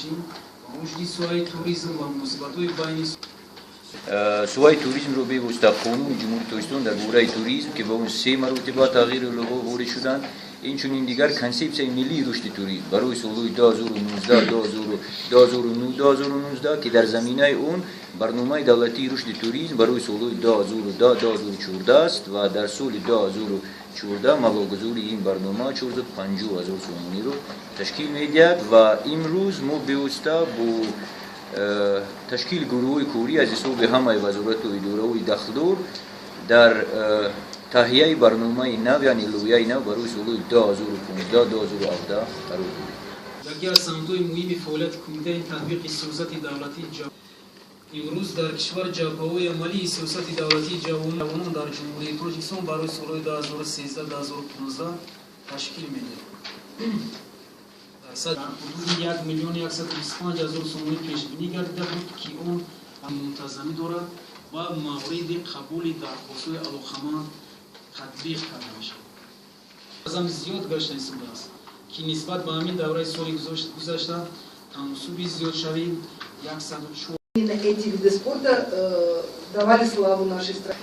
Чин, рушди соҳаи туризм ва муносибатҳои байни Соҳаи туризмро бевосита Қонуни Ҷумҳурии Тоҷикистон дар бораи туризм, ки ба он се маротиба тағйиру иловаҳо ворид шуданд, инчунин дигар Консепсияи миллии рушди туризм барои солҳои 2019, 2009, 2019, ки дар заминаи он Барномаи давлатии рушди туризм барои солҳои 2010, 2014 аст ва дар соли 2014 маблағгузории ин барнома 450 ҳазор сомониро ташкил медиҳад. Ва имрӯз мо бевосита бо ташкили гурӯҳҳои корӣ аз ҳисоби ҳамаи вазорату идораҳои дахлдор дар таҳияи барномаи нав, яъне лоиҳаи нав барои солҳои 2015, 2017 қарор дорем. Яке аз самтҳои муҳими фаъолияти кумитаи татбиқи сиёсати давлатии имрӯз дар кишвар, ҷабҳаҳои амалии сиёсати давлатии ҷавонон дар Ҷумҳурии Тоҷикистон барои солҳои 2013, 2015 ташкил медиҳад. Дар ҳудуди 1 125 000 сомонӣ пешбинӣ гардида буд, ки он мунтазамӣ дорад ва мавриди қабули дархостҳои алоқаманд татбиқ карда мешавад. Азам зиёд гашта истодааст, ки нисбат ба ҳамин давраи соли гузашта таносуби зиёдшавӣ 104. Именно эти виды спорта давали славу нашей стране.